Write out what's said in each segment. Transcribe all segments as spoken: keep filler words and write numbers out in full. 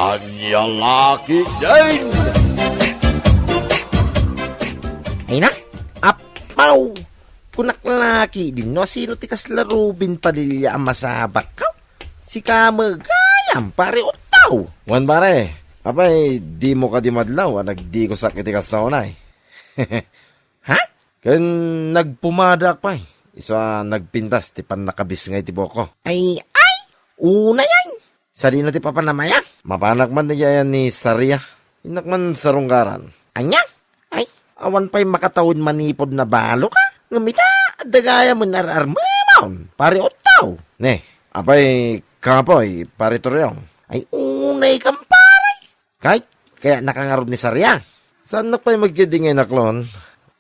Ania la ketdin? Ay na, apaw! Kunak la ketdin no asino ti kasla Robin Padilla a masabak. Sika met gayam, pare Otto. Wen, pare, apay, dimo kadi madlaw a nagdigusak iti kasta unay? Ha? Ken nagpumadaak pay, isu a nagpintas ti pannakabisngay ti buokko. Ay, ay! Unay ay! Sadino ti papanam aya? Mapanak man diay ni Saria. Innak man sarungkaran. Ania? Ay, awan pay makatawen manipud nabalo ka? Ngem ita, adda gayam ar-armemon, pare Otto. Ne, apay, kapoy, pare Toriong. Ay, unay kam, pare. Kay, kayatnaka ngarud ni Saria. Saannak pay met ketdi nga inaklon.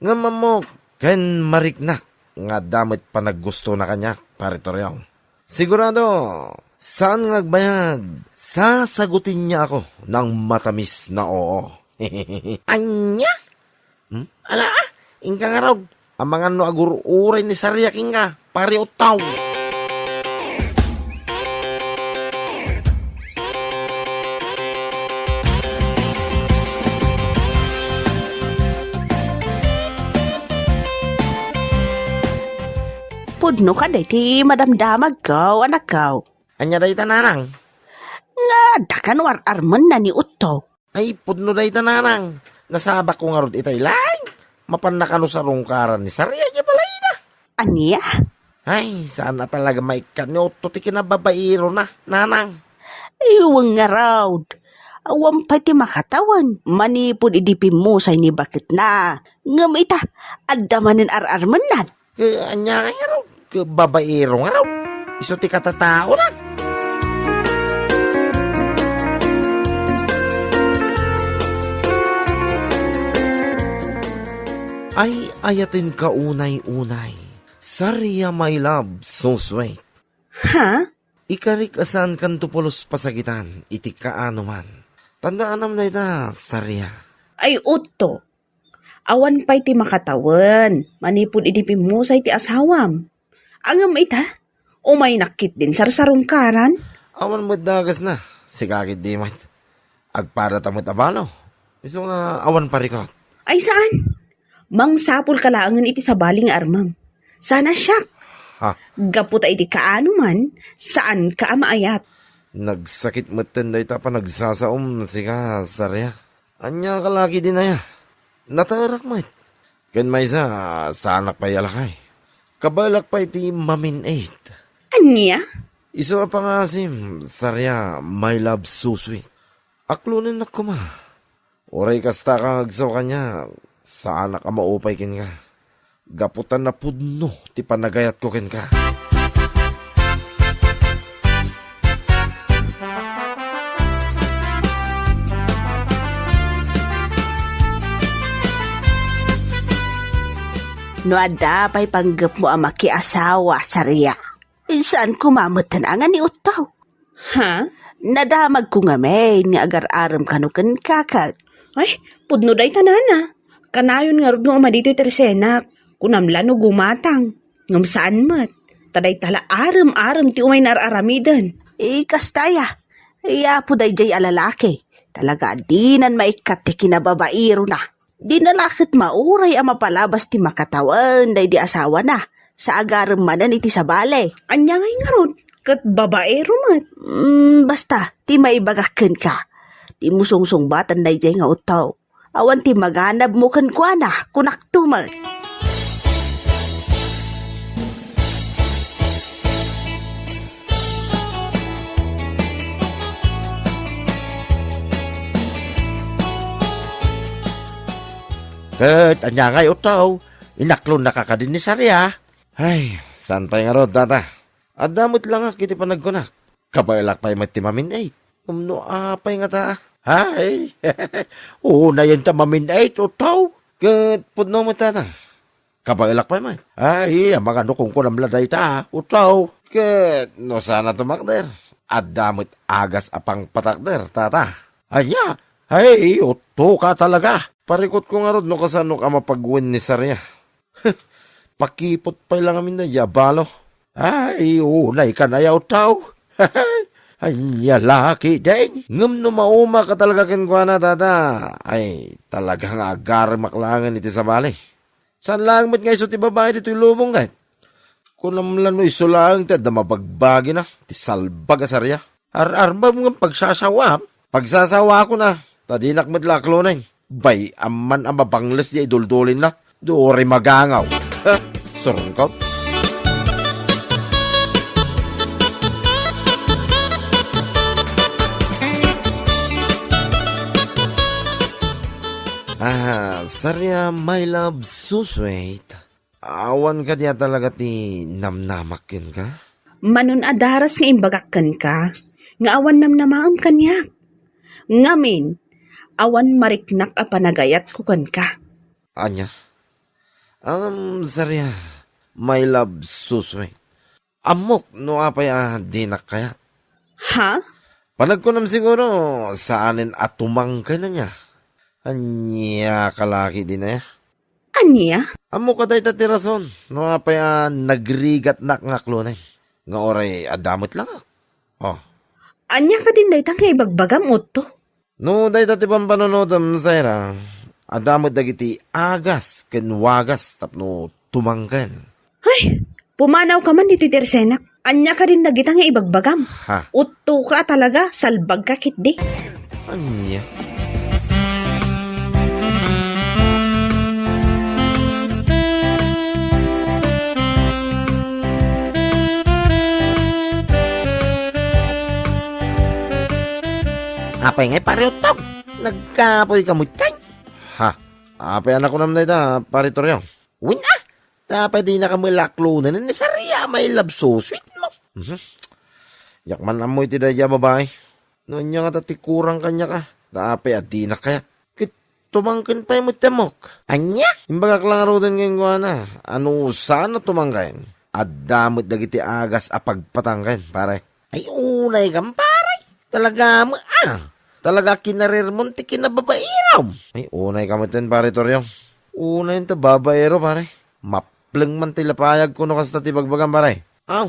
Ngem ammok, ken mariknak nga adda met panaggustona kaniak, pare Toriong. Sigurado, saan nga agbayag, sasagutenna ako ng matamis na oo. Ania? Hmm? Ala, ah, inka ngarud. Amangan no agur-uray ni Saria kenka, pare Otto. Pudno kadi ti madamdamagko, anakko. Ania dayta, nanang? Nga adda kano ar-armenna ni Otto. Ay, pudno dayta, nanang. Nasabakko ngarud itay laeng. Mapanna kano sarungkaran ni Saria diay balayna. Ania? Ay, saan a talaga maikkan ni Otto ti kinababairona, nanang. Ay, wen ngarud. Awan pay ti makatawen manipud idi pimmusay ni baketna. Ngem ita, adda manen ar-armennan. Ke, ania ngay ngarud? Ke, babaero ngarud. Isu ti katataona. Ay, ayatenka unay-unay. Saria, my love, so sweet. Ha? Ikarik a saankanto pulos pasagitan iti kaanoman. Tandaanam dayta, Saria. Ay, Otto. Awan pay ti makatawen manipud idi pimmusay ti asawam. Ngem ita, umaynak ketdin sarsarungkaran. Awan met dagasna, sika ketdi met. Agpadata met a balo. Isu nga awan parikut. Ay saan? Mangsapulka laengen iti sabali nga armem. Saan a siak? Ha? Gapu ta iti kaanoman, saanka a maayat. Nagsakit metten dayta a panagsasaom, sika, Saria. Ania ka la ketdin aya? Naterak met. Ken maysa, saanak pay a lakay. Kabaelak pay ti mamin-it. Ania? Isu a pangasim, Saria, my love, so sweet. Aklonennak koma. Uray kasta ka nga agsaw kaniak, saanak a maupay kenka. Gapu ta napudno ti panagayatko kenka. No adda pay panggepmo a makiasawa, Saria, saan koma metten a nga ni Otto. Ha? Nadamagko ngamin nga agar-arem kano kenka ket. Ay, pudno dayta, nana. Kanayon ngarud nga uma ditoy ti resenak. Kunam la no gumatang. Ngem saan met. Ta dayta la arem-arem ti umay naar-aramiden. Eh, kasta aya. Ay, apo daydiay a lalaki. Talaga a dinan maikkat ti kinababairona. Dina la ket mauray a mapalabas ti makatawen daydi asawana, sa agarem manen iti sabali. Ania ngay ngarud? Ket babaero met. Mm, basta, ti maibagak kenka, dimo sungsungbatan daydiay nga Otto. Awan ti maganabmo kenkuana, kunakto met. Ket ania ngay, Otto? Inaklonnaka kadi ni Saria? Ay, saan pay ngarud, tata? Adda met langak iti panagkunak. Kabaelak pay met ti mamin-it. Ngem no apay ngata? Ay, unayen ta mamin-it, Otto. Ket pudno met, tata. Kabaelak pay met. Ay, amangan no kunkunam la dayta, Otto. Ket no saan a tumakder, adda met agas a pangpatakder, tata. Ania? Ay, Otto ka talaga. Parikutko ngarud no kasanok a mapagwen ni Saria. Pakipot pay la ngamin daydiay a balo. Ay, unay ka na, Otto. Ania la ketdin? Ngem no maumak a talaga kenkuana, tata, ay, talaga nga agaremak laengen iti sabali. Saan laeng met nga isu ti babai ditoy lubong ket? Kunam la no isu laeng ti adda mabagbagina, ti salbag a saria. Ar-arbem ngem pagsasawaam? Pagsasawaakon a, ta dinak met la aklonen. Bay-am man a mabangles diay duldulinna. Duri magangaw. Ha? Surungkot? Ah, saria, my love, so sweet. Awan kadi a talaga ti namnamak kenka? Manon a daras nga imbagak kenka, nga awan namnamaem kaniak. Ngamin, awan mariknak a panagayatko kenka. Ania? Ngem, saria, my love, so sweet. Ammok no apay a dinak kayat. Ha? Panagkunam siguro, saanen a tumangken ania? Ania ka la ketdin aya? Ania? Ammok a dayta ti rason no apay a nagrigatnak nga aklonen. Nga uray adda met langak. Oh. Ania kadin dayta nga ibagbagam, Otto? No dayta ti pampanunotem, Sarah, adda met dagiti agas ken wagas tapno tumangken. Ay, pumanawka man ditoy tersenak. Ania kadin dagita nga ibagbagam? Ha? Uttoka a talaga, salbagka ketdi. Ania? Apay ngay, Pare Uttog? Nagkapoyka met kay? Ha? Apay a nakunam dayta, Pare Toriong? Wen a, ta apay dinaka met la aklonen ni Saria, my love, so sweet mo. Mhm. Diak man ammo iti daydiay a babai. No ania ngata ti kurang kaniak a, ta apay a dinak kayat? Ket tumangken pay met ti ammok. Ania? Imbagak la ngaruden kenkuana a no saan a tumangken, adda met dagiti agas a pagpatangken, pare. Ay, unaykam, pare. Talaga met a. Talaga kinarirmon ti kinababairam. Ay, unaykam metten, Pare Toriong. Unayen ta babaero, pare. Mapleng man ti lapayagko no kasta ti bagbagam, pare. Aw,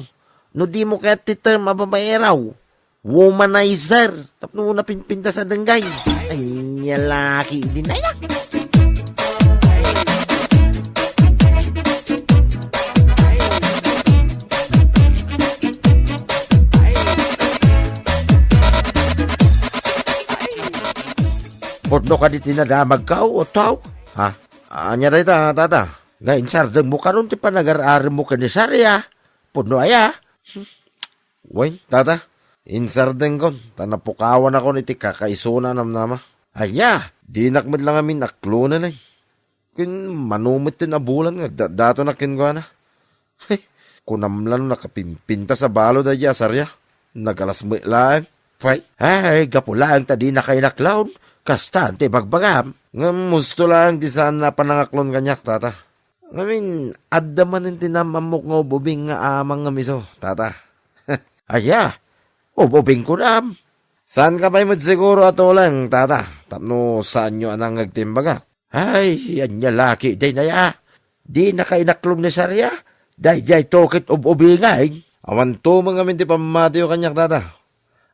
no dimo kayat ti term a babaero, womanizer, tapno napinpintas a denggay. Ania la ketdin aya? Pudno kadi ti nadamagko, Otto? Ha? Ania dayta, tata? Nga insardengmo kanon ti panagar-aremmo ken ni Saria? Pudno aya? Wen, tata, insardengkon, ta napukawanakon iti kakaisuna a namnama. Ania, dinak met la ngamin aklonen, ay. Ken mano metten a bulan nga agdatdatonak kenkuana. Ay, kunam la no nakapimpintas a balo daydiay a Saria. Nagalas met laeng. Pay, ay, gapu laeng ta dinaka inaklon. Kasta ti bagbagam. Ngem husto laeng ti saan a panangaklon kaniak, tata. Ngamin, adda manen ti nam-ammok nga ub-ubing nga amang nga miso, tata. Aya, ub-ubing kunam. Saanka pay met siguro a tuleng, tata, tapno saanyo a nangngeg ti imbagak. Ay, ania la ketdin aya? Dinaka inaklon ni Saria? Daydiay to ket ub-ubingen. Awan tumeng ngamin ti pammatiyo kaniak, tata.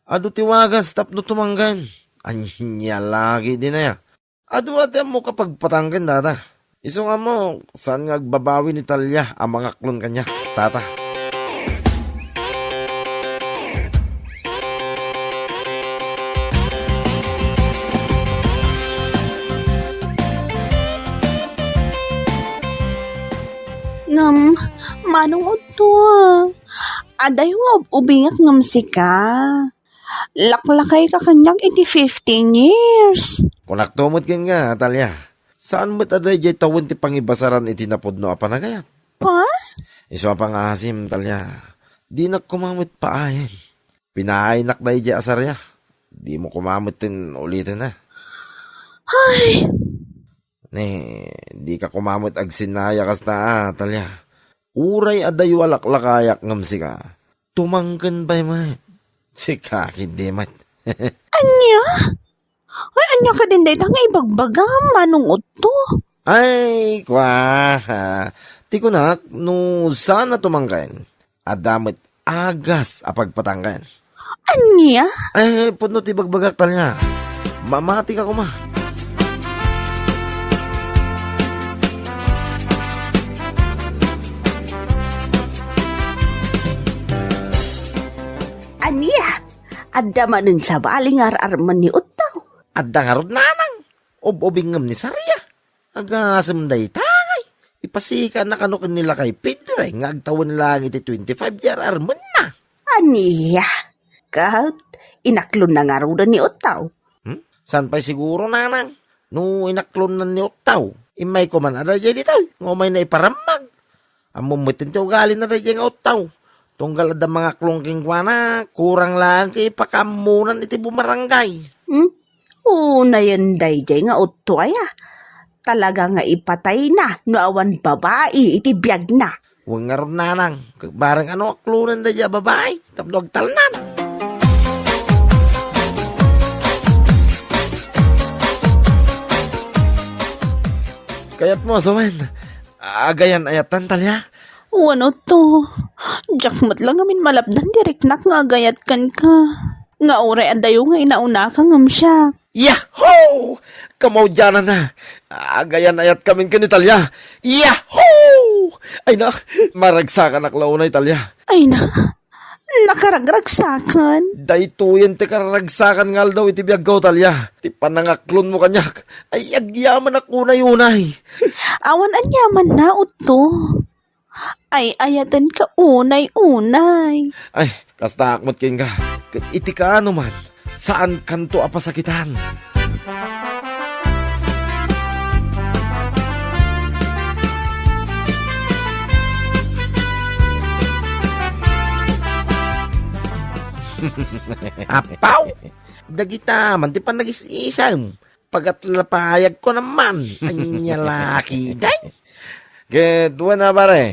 Adu ti wagas tapno tumangken. Ania la ketdin aya? Adu a ti ammok a pagpatangken, tata. Isu nga ammok, saan nga agbabawi ni Talia a mangaklon kaniak, tata. Ngem, Manong Otto, adayo nga ub-ubingak ngem sika. Laklakayka kaniak iti fifteen years. Kunakto met kenka, Talia. Saan met a daydiay tawen ti pangibasaran iti napudno a panagayat? Ha? Isu a pangngaasim, Talia. Dinak koma met paayen. Pinaaynak daydiay a Saria. Dimo koma metten uliten a. Ay! Ne, dika koma met agsinaya kasta a, Talia. Uray adayo a laklakayak ngem sika, tumangken pay met. Sika ketdi met. Ania? Ay, ania kadin dayta nga ibagbagam, Manong Otto? Ay, kua, ha. Ti kunak, no saan a tumangken, adda met agas a pagpatangken. Ania? Ay, pudno ti bagbagak, Talia. Mamati ka koma. Ania? Adda manen sabali nga ar-armen ni Utto? Adda ngarud, nanang. Ub-ubing ngem ni Saria. Agasem dayta ngay. Ipasikanna kano ken ni Lakay Pedre nga agtawen laeng iti twenty-five ti ar-armenna. Ania? Ket inaklonna ngaruden ni Utto? Hmm? Saan pay siguro, nanang? No inaklonna ni Utto, immay koma a daydiay ditoy nga umayna iparammag. Ammom met ti ugalina daydiay nga Utto. Tunggal adda mangaklon kenkuana, kurang laeng ket ipakaammonan iti bumarangay. Hmm? Unayen daydiay nga Utto aya. Talaga nga ipatayna no awan babai iti biagna. Wen ngarud, nanang, ket bareng a no aklonen daydiay a babai tapno agtalnan. Kayatmo a sawen, agayan-ayatan, Talia? Wen, Utto. Diak met la ngamin malapdan ti riknak nga agayat kenka. Nga uray adayo nga inaunaka ngem siak. Yahoo! Kamaudiananna. Agayan-ayatkamin ken ni Talia. Yahoo! Ay na, maragsakanak la unay, Talia. Ay na, nakaragragsakan. Daytoyen ti kararagsakan nga aldaw iti biagko, Talia. Ti panangaklonmo kaniak. Ay, agyamanak unay-unay. Awan aniamanna, Utto. Ay-ayatenka unay-unay. Ay, kastaak met kenka. Ket iti kaano man, saankanto a pasakitan. Apaw! Dagita man ti panagis-isem. Pagatlapayagko naman. Ania la ketdi? Ket wen a, pare,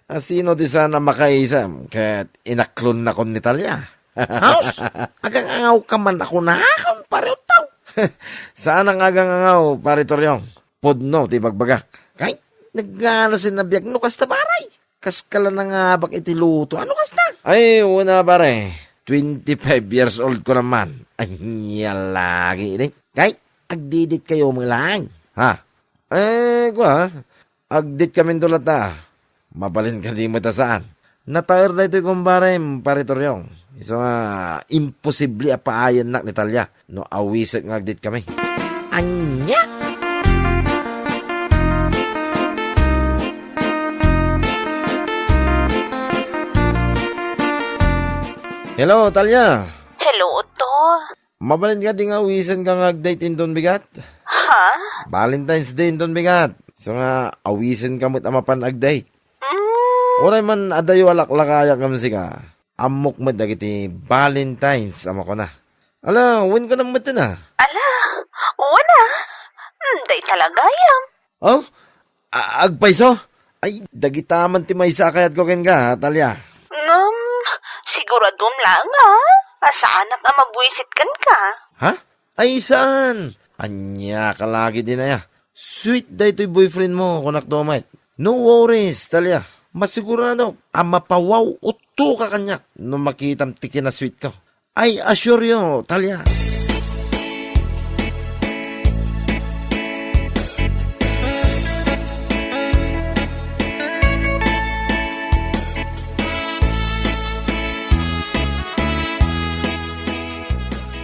a sino ti saan a makaisem ket inaklonnakon ni Talia? Haus, agangangawka man a kunakon, pare Utto. Saan nga agangangaw, pare Toriong. Pudno ti bagbagak. Kay, naganasen a biag no kasta, pare. Kaskala nangabak iti luto. Ano kasta? Ay, wen a, pare. Twenty-five years old ko naman. Ania la ketdi? Kay, agdidit kayo met laeng. Ha? Eh, kua, agdit kami dulata. Mabalin kadi met a saan. Nataer daytoy kumbarem, pare Toriong. Isu nga, imposible a paayannak ni Talia no awiset nga agdit kami. Ania? Hello, Talia. Hello, Utto. Mabalin kadi nga awisenka nga agdate inton bigat? Ha? Valentine's Day inton bigat. Isu nga awisenka met a mapan agdate. Mm. Uray man adayo a laklakayak ngem sika. Ammok met dagiti Valentines a makuna. Ala, wen ka na met na. Ala, wen a. Mm, dayta la gayam. Oh? A-, agpayso? Ay, dagita man ti maysa a kayatko kenka, Talia. Ngem, siguradom laeng a, a saanak a mabuisit kenka. Ha? Ay, saan? Ania ka la ketdi, Talia. Sweet daytoy boyfriend mo, kunak to met. No worries, Talia. Masigurado a mapawaw-utto ka kaniak no makitam ti kinasweet ko. I assure you, Talia.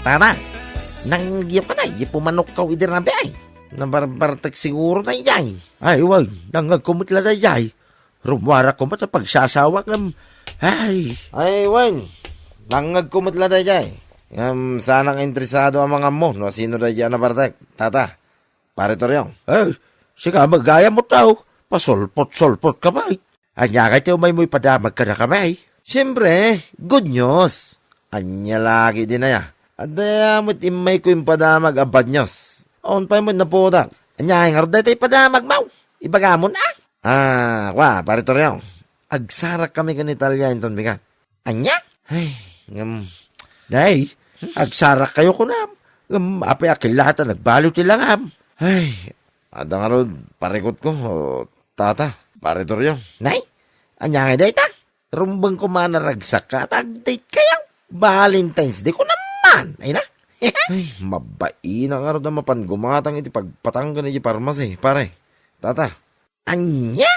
Tara, nangngegyo ka na, ya pumanokkaw idi rabii. Nabarbartek siguro daydiay. Ay, wen, nangngegko met la daydiay. Rummuarak koma ta pagsasawak ngem, ay. Ay, wen, nangngegko met la daydiay. Ngem saanak nga interesado a mangammo no asino daydiay a nabartek, tata, pare Toriong. Eh, sika met gayam Utto. Pasulpot-sulpot ka pay. Ania ngay ti umaymo ipadamag kadakami? Siempre, good news. Ania la ketdi, Talia. Adda met immayko impadamag a bad news. Awan pay met napudak. Ania ngarud dayta ipadamagmo? Ibagamon a? Ah, kua, pare Toriong. Agsarakkami ken ni Talia inton bigat. Ania? Ay, ngem, nay, agsarakkayo kunam. Ngem, apay a killata nagbaliw ti langam. Ay, adda ngarud parikutko, tata, pare Toriong. Nay, ania ngay dayta? Rumbeng koma a naragsakka ta agdate kayo. Valentine's Day ko naman, ay na? Ay, mabain a ngarud a mapan gumatang iti pagpatangken iti parmasi, pare. Tata. Ania?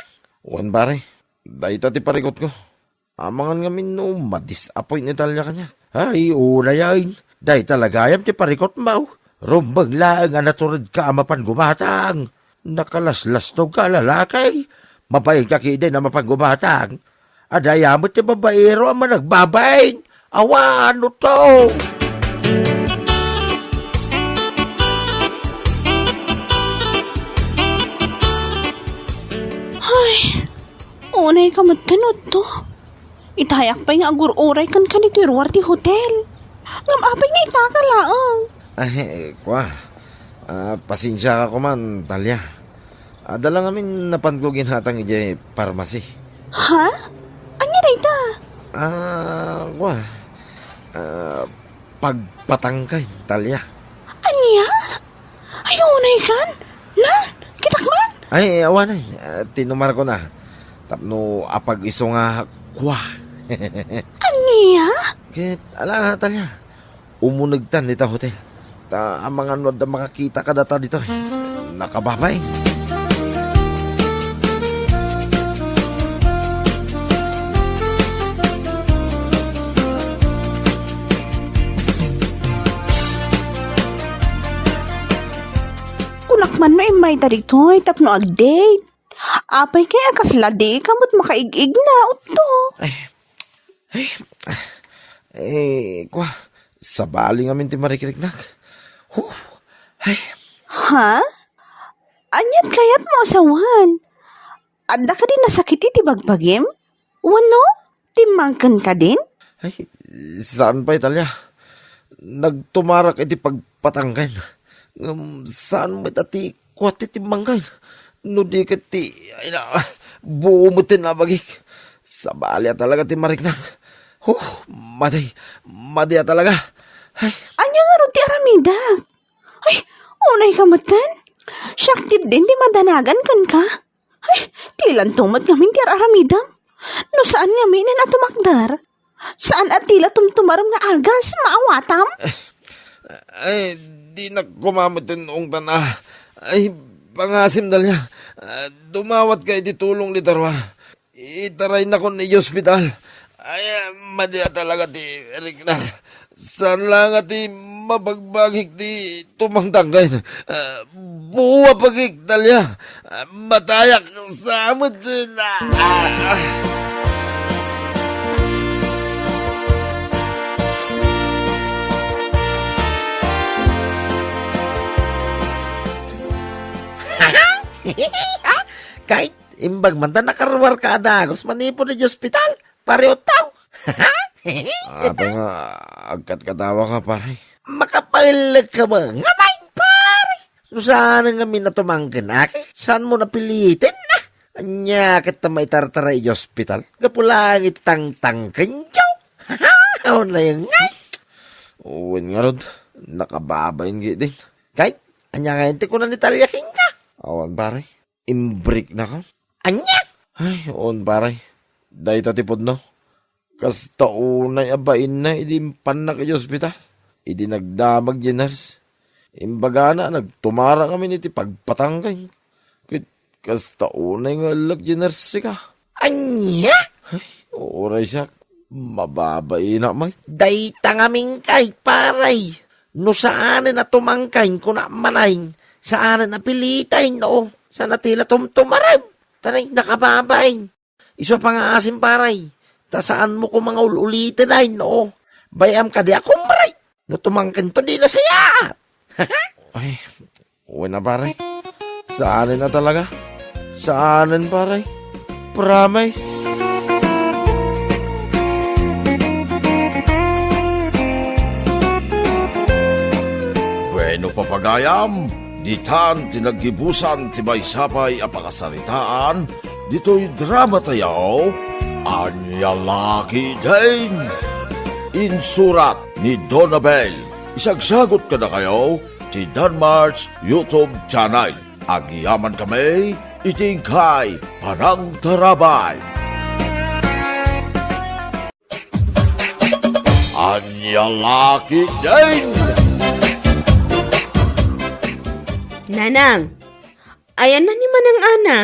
Wen, pare. Dayta ti parikutko. Amangan ngamin no madisappoint ni Talia kaniak. Ay, unay, ay. Dayta la gayam ti parikutmo. Rumbeng laeng a naturedka a mapan gumatang. Nakalaslastogka a lalaki. Mabainka ketdin a mapan gumatang. Adda aya met ti babaero a managbabain. Awan, no to. Ay, unay ka met, Otto. Itayak pay nga agur-uray kenka ditoy ruar ti hotel. Ngem apay nga itaka laeng? Ay, kua. Ah, pasensiaka koman, Talia. Adda la ngamin napanko ginhatang idiay parmasi. Ha? Ania dayta? Ah, kua. Ah, pagpatangken, Talia. Ania? Ay, unay kan? Na? Kitak man? Ay, awanen. Ah, tinumarko na. Tapno apag-isu nga kua. Ania? Ket, ala, Talia. Umunegtan dita hotel. Ta amangan no adda makakita kadata ditoy. Nakababain. Kunak man no immayda ditoy tapno ag-date. Apay kay a kasla dika met makaig-igna, Otto. Ay, ay, eh, kua, sabali ngamin ti marikriknak. Huh, ay. Ha? Aniat kayatmo a sawen? Adda kadi nasakit iti bagbagim? Wenno, timmangken kadin? Ay, saan pay, Talia. Nagtumarak iti pagpatangken. Ngem saan met a ti kua ti timmangken. No di ket ti, ay na, buo met ti nabagik. Sabali a talaga ti mariknak. Huh, madi, madi a talaga. Ay. Ania ngarud ti aramidak? Ay, unay ka metten? Siak ketdin ti madanagan kenka. Ay, dilanto met ngamin ti ar-aramidem. No saan ngamin a tumakder, saan a ti la tumtumarem nga agas, maawatam? Ay, dinak koma metten ungtan a. Ay, pangasim, Dalia. Ah, dumawatka iti tulong dita ruar. Itaraynakon iti ospital. Ay, madi a talaga ti riknak. Saan la nga ti mabagbagik ti tumangtangken. Ah, buo a pagik, Dalia. Ah, matayak sa met. Ah. Kay, imbag man ta nakaruarka a dagus manipud iti ospital, pare Otto. Apay nga agkatkatawaka, pare? Makapaellek ka ba? Nga main, pare! No saan ngamin a tumangken, aki? Saanmo napiliten na? Ania ket ta maitartara iti ospital? Gapu laeng iti tangtangkenyo. Unay nga. Wen ngarud, nakababain gidin. Kay, ania nga ti kuna ni Talia kenka? Awan, pare. Imbriknakon. Ania? Ay, on, pare. Dayta ti pudno. Kasta unay a bainna idi impannak iti ospital. Idi nagdamag ti nurse, imbagana a nagtumara ngamin iti pagpatangken. Ket kasta unay nga ellek ti nurse ka. Ania? Ay, uray siak. Mababainak met. Dayta ngamin kay, pare. No saanen a tumangken, kuna manen, saanen a piliten, no? Saan a ti la tumtumarem? Tanay, nakababain. Isu a pangaasim, pare. Ta saanmo koma nga ul-uliten, ay, no? Bay-am kadi a kumre. No tumangkento, di nasayaat. Ay, wen a, pare. Saanen a talaga. Saanen, pare. Promise. Bueno, papagayam, ditan ti naggibusan ti maysa pay a pakasaritaan ditoy dramatayo, Ania La Ketdin. Insurat ni Donabel. Isagsagut kadakayo ti Danmark's YouTube channel. Agyamankami iti inkay panangtarabay. Ania la ketdin? Nanang, ayanna ni Manang Ana?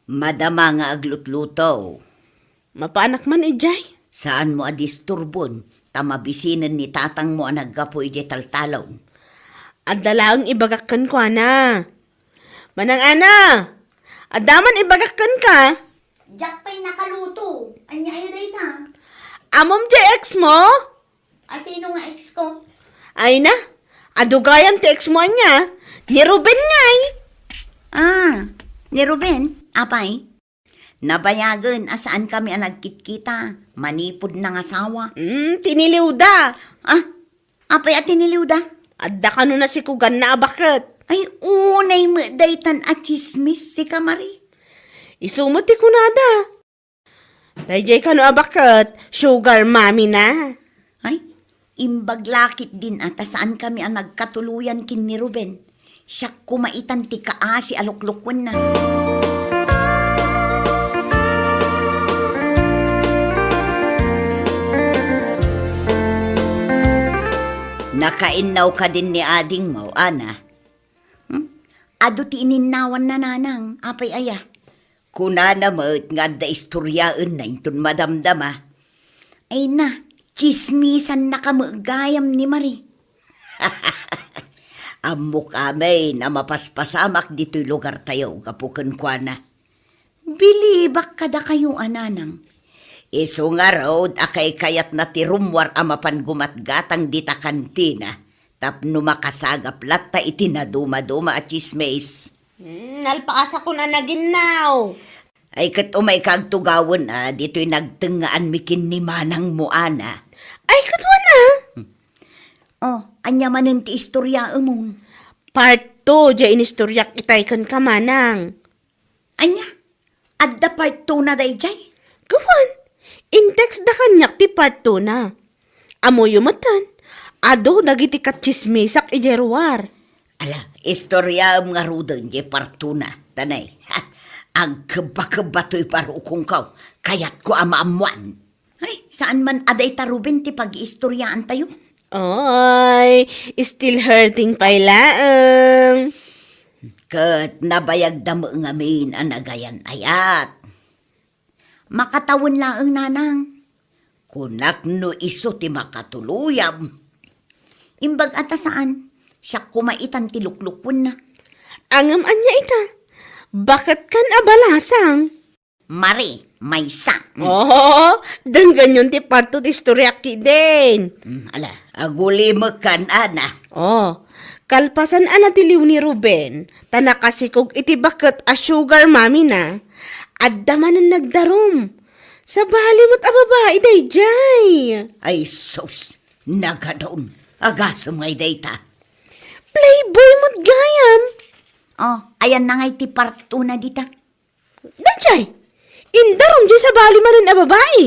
Madama nga aglutluto. Mapaanak man idiay? Saanmo a disturbon, ta mabisinen ni tatangmo a naggapu idiay taltalon. Adda laeng ibagak kenkuana. Manang Ana, adda man ibagak kenka? Diak pay nakaluto. Ania aya dayta? Ammom diay ex mo? A, sino nga ex ko? Ay na, adu gayam ti ex mo ania? Ni Ruben ngay. Ah, ni Ruben? Apay? Nabayagen a saan kami a nagkitkita. Manipud nangasawa. Hmm, tiniliwda. Ah, apay a tiniliwda? Adda kano nasikuganna a baket. Ay, unay met daytan a tsismis, sika Mari. Isu met ti kunada. Daydiay kano a baket, sugar mommy na. Ay, imbag la ketdin a ta saan kami a nagkatuloyan ken ni Ruben. Siak koma itan ti kaasi a luklukuenna. Nakainnaw kadin ni adingmo, Ana? Hmm? Adu ti ininnawanna, nanang. Apay aya? Kunana met nga adda istoriaenna inton madamdama. Ay na, tsismisannaka met gayam ni Mari. Ammok amin a mapaspasamak ditoy lugartayo gapu kenkuana. Bilibak kadakayo a nanang. Isu ngarud a kaykayatna ti rummuar a mapan gumatgatang dita kantina tapno makasagap latta iti nadumaduma a tsismis. Hmm, nalpaasakon a naginnaw. Ay, ket umayka agtugawen a ditoy nagtengngaanmi ken ni manangmo, Ana. Ay, ket wen a? Hmm. Oh, ania manen ti istoriaemon? Part two, diay inistoriak itay kenka, manang. Ania? Adda part two na daydiay? Gawan, in-text da kaniak ti part two na. Ammoyo metten, adu dagiti katsismisak idiay ruar. Ala, istoriaem ngaruden diay part two na, ta nay. Agkebba-kebba toy barukongko, kayatko a maammoan. Ay, saan man a dayta Ruben ti pagiistoriaantayo? Oy, still hurting pay laeng. Ket nabayagda met ngamin a nagayan-ayat. Makatawen laeng, nanang. Kunak no isu ti makatuloyam. Imbag a ta saan, siak koma itan ti luklukuenna. Ngem ania ita? Baketkan a balasang? Mari, maysa. Mm. Oh, denggenyon ti part two ti istoriak ketdin. Mm, ala, agulimekan, Ana. Oh, kalpasan a natiliw ni Ruben, ta nakasikog iti baket a sugar mommy na, adda manen nagdarum. Sabali met a babai daydiay. Ay sus, nagadun. Agasem ngay dayta. Playboy met gayam. Oh, ayanna ngay ti part two na dita. Daydiay, indarum diay sabali manen a babai.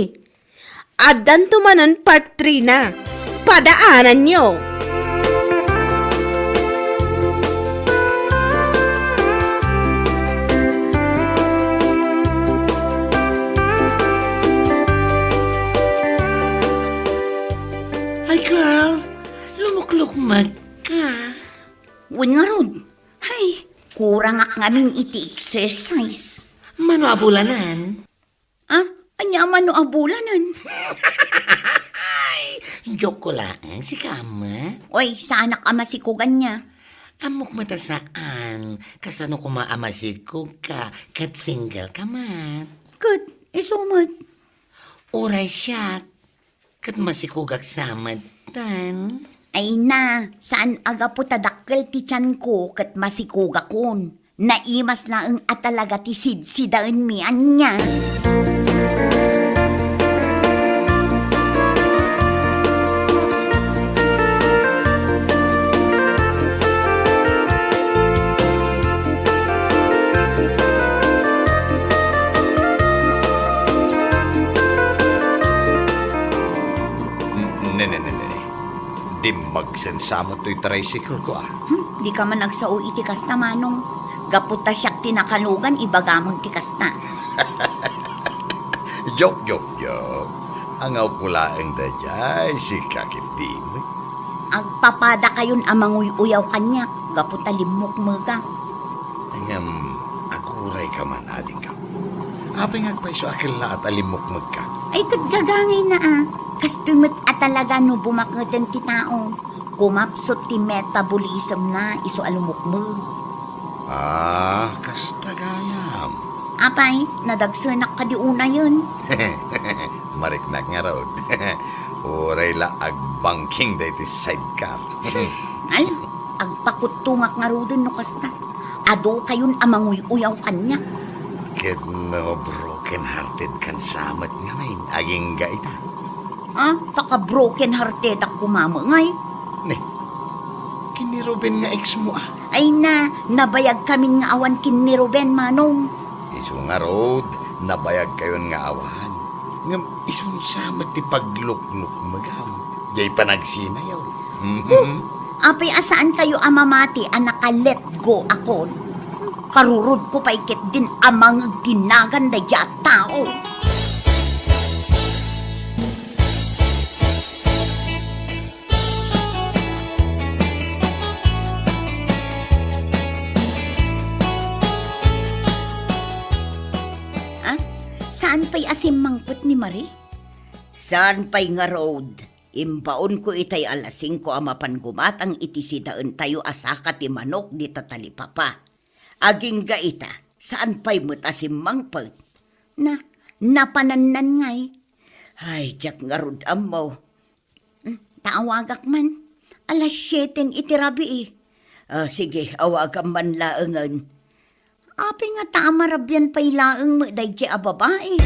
Addanto manen part three na. Padaananyo. Ay, girl, lumuklukmeg ka. Wen ngarud. Ay, kurangak ngamin iti exercise. Mano a bulanen? Ah, ania a mano a bulanen? Ay, joke ko laeng, sika, ama. Oy, saanak a masikugan nia. Ammok met a saan, kasano koma a masikog ka, ket single ka met. Ket, isu met. Uray siak, ket masikogak sa met, tan. Ay na, saan a gapu ta dakkel ti tianko ket masikogakon. Naimas laeng a talaga ti sidsidaenmi ania. Ne, ne, ne, ne, ne. Dimmagsensa met toy tricycle ko, ah. Hmm, dika man agsao iti kasta, Manong. Gapu ta siak ti nakalugan, ibagamon ti kasta. Joke, joke, joke. Angaw ko laeng daydiay, sika ketdi met. Agpapadakayon a manguy-uyaw kaniak gapu ta limmukmegak. Ngem, aguray ka man, adingko. Apay nga agpayso a kellaat a limmukmegka? Ay, ket gagangayna a. Kastoy met a talaga no bumaketen ti tao. Kumapsut ti metabolism na isu a lumukmeg. Ah, kasta gayam. Apay, nadagsenak kadi unayen? Mariknak ngarud. Uray la agbangking daytoy sidecar. Ay, agpakuttongak ngaruden no kasta. Adu kayon a manguy-uyaw kaniak. Ket no broken-hearted kan sa met ngamin, agingga ita? Ah, paka-broken-hearted ak kumamengay. Ne, ken ni Ruben nga ex mo, ah? Ay na, nabayag kamin nga awan ken ni Ruben, Manong. Isu ngarud, nabayag kayon nga awan. Ngem isun sa met ti pagluknukmegam. Jay panagsinayaw. Oh, apay a saan kayo a mamati a naka-let go akon? Karurod ko pay ketdin a mangeg ti nagan daydiay a tao. Ah, saan pay a simmangpet ni Marie? Saan pay ngarud? Imbaonko itay alas singko a mapan gumatang iti sidaentayo a saka ti manok dita talipapa. Agingga ita, saan pay met a simmangpet? Na, napanannan ngay. Ay, diak ngarud ammo. Hmm, ta awagak man. Alas siete iti rabii. Ah, sige, awagam man laengen. Apay nga ta a marabian pay laeng met daydiay a babai?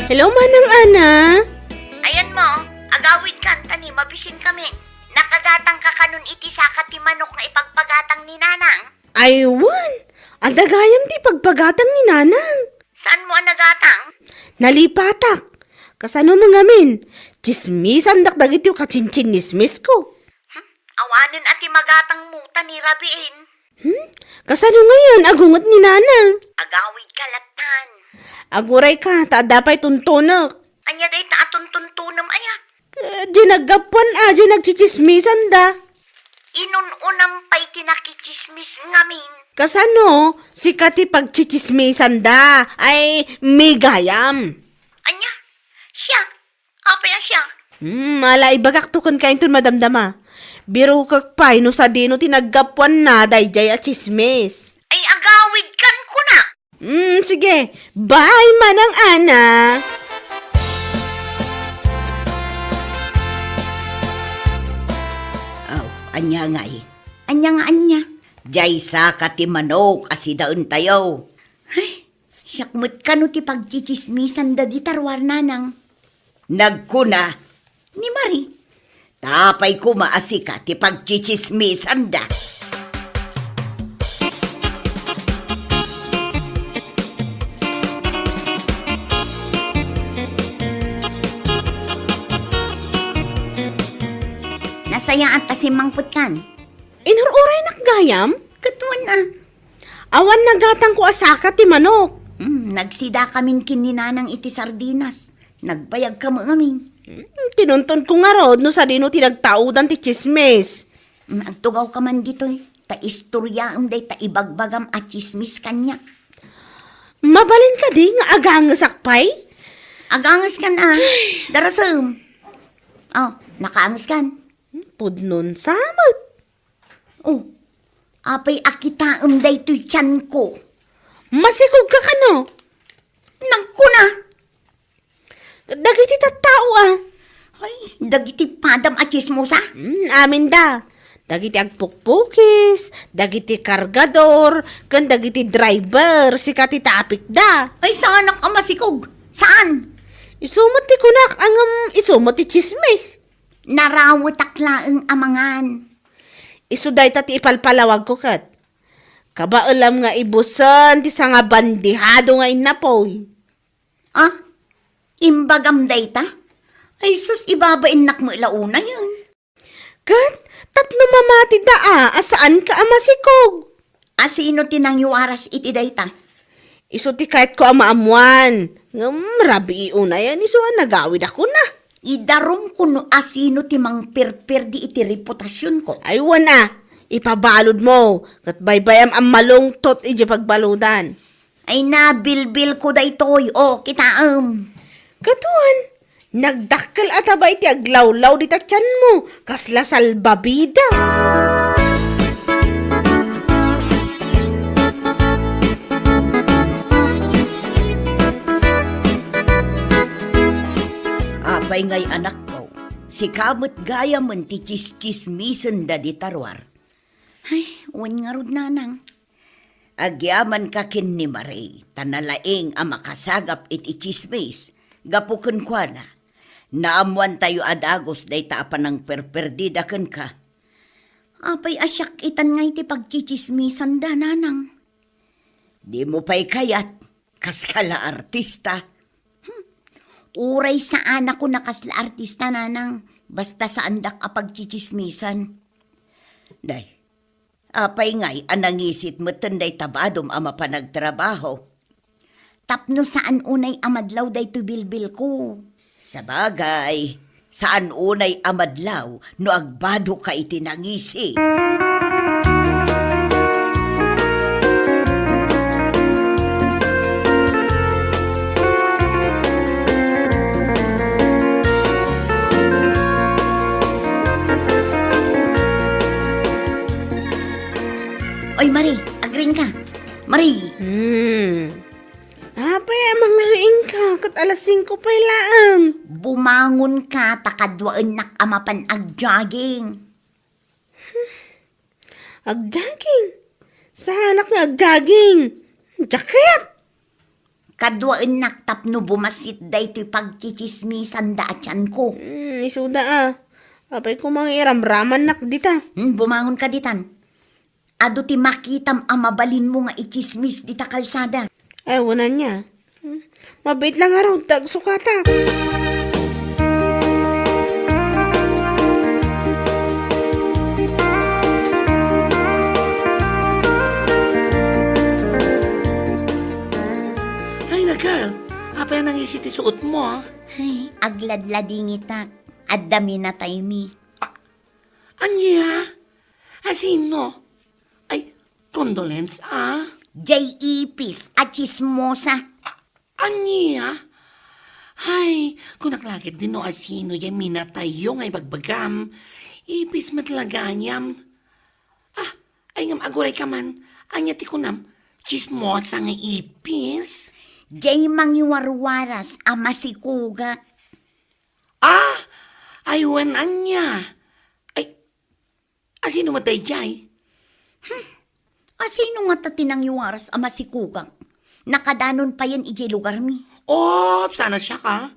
Hello, Manang Ana. Ayan mo, agawid ka, anta ni, mabisin kami. Nakagatang ka kanon iti saka ti manok nga ipagpagatang ni Nanang? Ay, wen. Adda gayam ti ipagpagatang ni Nanang. Saan mo a nagatang? Nalipatak. Kasano mo ngamin? Tsismisandak dagiti kachinchinnismisko. Hmm? Awanen a ti magatang mo ta ni rabiin. Hmm? Kasano ngayon? Agunget ni Nanang. Agawid ka latan. Aguray ka, ta adda pay tuntunek. Ania dayta a tuntuntunem aya? Eh, di naggapuan a, di nagtsitsismisan da. Inun-unam pay ti nakitsismis ngamin. Kasano? Sika ti pagtsitsismisan da. Ay, migayam. Ania? Siya? Apay a siya? Hmm, ala, ibagak to ken kainton madamdama. Birokek pay no sadino ti naggapuanna daydiay a tsismis. Ay, agawid kan kuna. Hmm, sige. Bye, Manang Ana. Aw, ania ngay? Ania nga ania? Diay saka ti manok a sidaentayo. Ay, siak met kano ti pagtsitsismisan dagita ruar, Nanang. Nagkuna ni Marie, ta apay koma a sika ti pagtsitsismisanda. Nasayaat ta simmangpetkan. Inur-uraynak gayam? Ket wen a. Awan nagatangko a saka ti manok. Hmm, nagsidakamin ken ni Nanang iti sardinas. Nagbayagka met ngamin. Hmm, tinuntonko ngarud no sadino ti nagtaudan ti tsismis. Hmm, agtugawka man ditoy, ta istoryaem dayta ibagbagam a tsismis kaniak. Mabalin kadi nga agangesak pay? Agangeskan a. Darasem. Oh, nakaangeskan. Hmm, pudnon sa met. Oh, apay a kitaem daytoy tianko? Masikogka kano? Nagkuna. Dagiti tattao a. Ay, dagiti padam a tsismosa? Hmm, aminda. Dagiti agpukpukis, dagiti kargador, ken dagiti driver, sika ti tapikda. Ay, saanak a masikog. Saan? Isu met ti kunak, ngem isu met ti tsismis. Narawetak laeng a mangan. Isu dayta ti ipalpalawagko ket. Kabaelam nga ibusen ti sangabandihado nga innapoy. Ah, imbagam dayta? Ay sus, ibabainnak met la unayen. Ket tapno mamatida a, a saanka a masikog. A sino ti nangiwaras iti dayta? Isu ti kayatko a maammuan. Ngem rabii unayen isu a nagawidakon a. Idarumko no a sino ti mangperperdi iti reputasionko. Ay, wen a, ipabaludmo, ket baybayam a malungtot idiay pagbaludan. Ay, nabilbilko daytoy. O, kitaem. Ket wen, nagdakkel a taba iti aglawlaw dita tianmo, kasla salbabida. Apay ngay, anakko, sika met gayamen ti tsistsismisen dadi taruar. Ay, wen ngarud, nanang. Agyamanka ken ni Marie, ta nalaing a makasagap iti tsismis, gapu kenkuana. Naammuantayo a dagus dayta a panangperperdida kenka. Apay a siak itan nga iti pagtsitsismisanda, nanang? Dimo pay kayat, kaskala artista. Hmm. Uray saanakon a kasla artista, nanang, basta saandak a pagtsitsismisan. Day, apay ngay a nangisit metten dayta badom a mapan agtrabaho? Tapno saan unay a madlaw daytoy bilbilko. Sabagay, saan unay a madlaw no agbadoka iti nangisi. Oy, Marie, agriingka. Marie. Hmm. Apay a mangriingka, ket alas singko pay laeng. Bumangonka ta kaduaennak a mapan agjogging. Agjogging? Saanak nga agjogging? Jacket? Kaduaennak tapno bumassit daytoy pagtsitsismisanda a tianko. Hmm, isuda a. Apay koma nga iramramannak dita. Hmm, bumangonka ditan. Adu ti makitam a mabalinmo nga itsismis dita kalsada. Ay, wen ania. Hmm? Mabiit la ngarud ta agsukatak. Ay na, girl. Apay a nangisi ti suotmo, a? Ay, agladladingitak. Adda minataymi. A-, ania? A sino? Ay, condolence, a? Jay Ipis a tsismosa. A-, ania? Ay, kunak la ketdi no a sino jay minatayyo nga ibagbagam. Ipis met la gayam. A, ay ngem agurayka man. Ania ti kunam? Tsismosa nga ipis? Jay mangiwarwaras a masikugak. A, ay wen ania? Ay, a sino met daydiay? Hmm. A sino ngata ti nangiwaras a masikugak? Nakadanon payen idiay lugarmi. Op, saan a siak, a?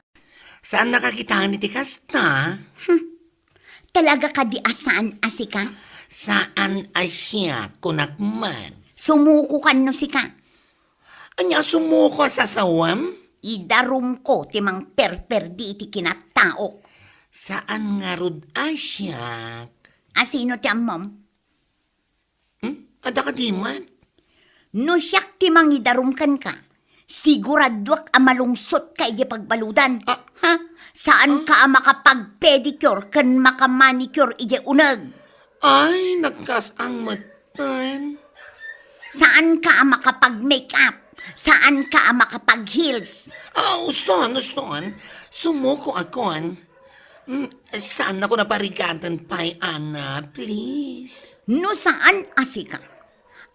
Saannak a kitaen iti kasta? Hmm. Talaga kadi a saan a sika? Saan a siak, kunak man. Sumukokan no sika. Ania a sumuko a sasawem? Idarumko ti mangperperdi iti kinataok. Saan ngarud a siak. A sino ti ammom? Hmm? Adda kadi met? No siak ti mangidarum kenka, siguraduak a malungsotka idiay pagbaludan. A? Ha? Saanka a makapag-pedicure ken maka-manicure idiay uneg. Ay, nagkas-ang metten. Saanka a makapag-makeup. Saanka a makapag-heels. A, uston, uston. Sumukoakon. Mm, saannakon a parigaten pay, Ana, please. No saan a sika,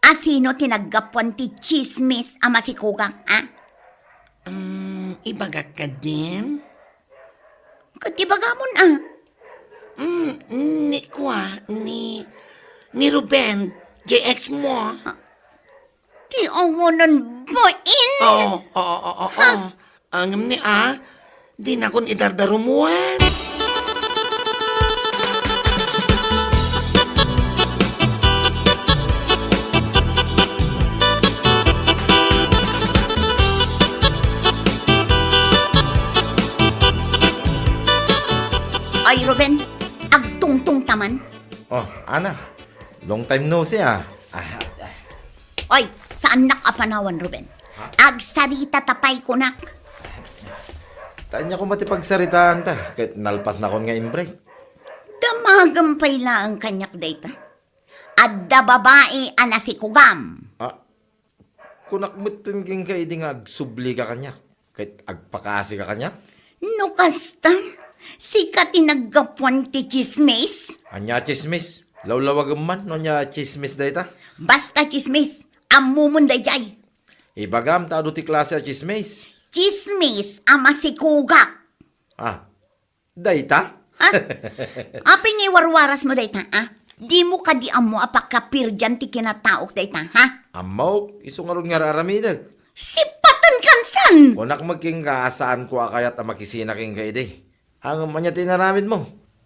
a sino ti naggapuan ti tsismis a masikugak, a? Mm, ibagak kadin? Ket ibagamon, a? Mm, ni, kua, ni, ni Ruben, jay ex mo. Ti awanan bain? Oo, oo, oo, oo. Ha? Ngem ni, a, dinakon idardarumuen. Ruben, agtungtong ta man. Oh, Ana. Long time no see, ah. Ah, ah. Oy, saannak a panawan, Ruben. Ha? Agsarita ta pay kunak. Ta ania koma ti pagsaritaan ta, ket nalpasnakon nga imbreak. Damagem pay laeng kaniak dayta. Adda babai a nasikugam. Ah, kunak metten kenka idi nga agsublika kaniak, ket agpakaasika kaniak? No kasta, sika ti naggapuan ti tsismis? Ania a tsismis? Lawlawagem man no ania a tsismis dayta? Basta tsismis, ammomon daydiay. Ibagam ta adu ti klase a tsismis. Tsismis a masikugak. Ah, dayta? Ha? Apay nga iwarwarasmo dayta, a? Dimo kadi ammo a pakapirdian ti kinataok dayta, ha? Ammok, isu ngarud nga ar-aramidek. Sipaten kansan! Kunak met kenka a saanko a kayat a makisina kenka idi. Ngem ania ti inaramidmo?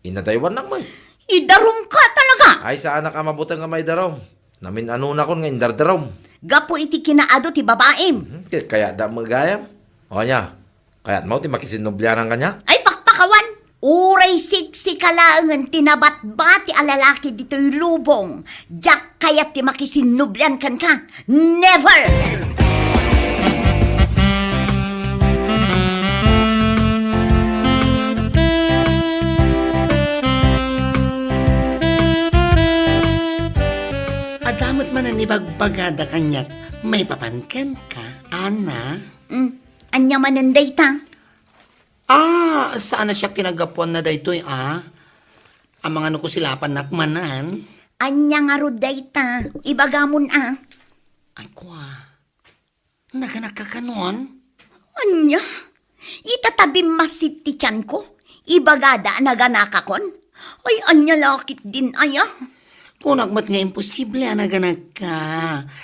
Inadaywannak met. Idarumka talaga! Ay, saanak a mabuteng a maidarum. Namin-anonakon nga indardarum. Gapu iti kinaadu ti babaim. Mhm, ket kayatda met gayam. O ania, kayatmo ti makisinnublianan kaniak? Ay, pakpakawan! Uray siksika laengen ti nabatbati a lalaki ditoy lubong, diak kayat ti makisinnublian kenka. Never! Adda met manen ibagbagada kaniak maipapan kenka, Ana. Mm, ania manen dayta? Ah, saan a siak ti naggapuanna daytoy, a? Amangan no kusilapannak manen. Ania ngarud dayta? Ibagamon, a. Ay, kua. Naganakka kanon? Ania? Ita ta bimmassit ti tianko, ibagada a naganakakon? Ay, ania la ketdin aya? Kunak met nga imposible a naganakka.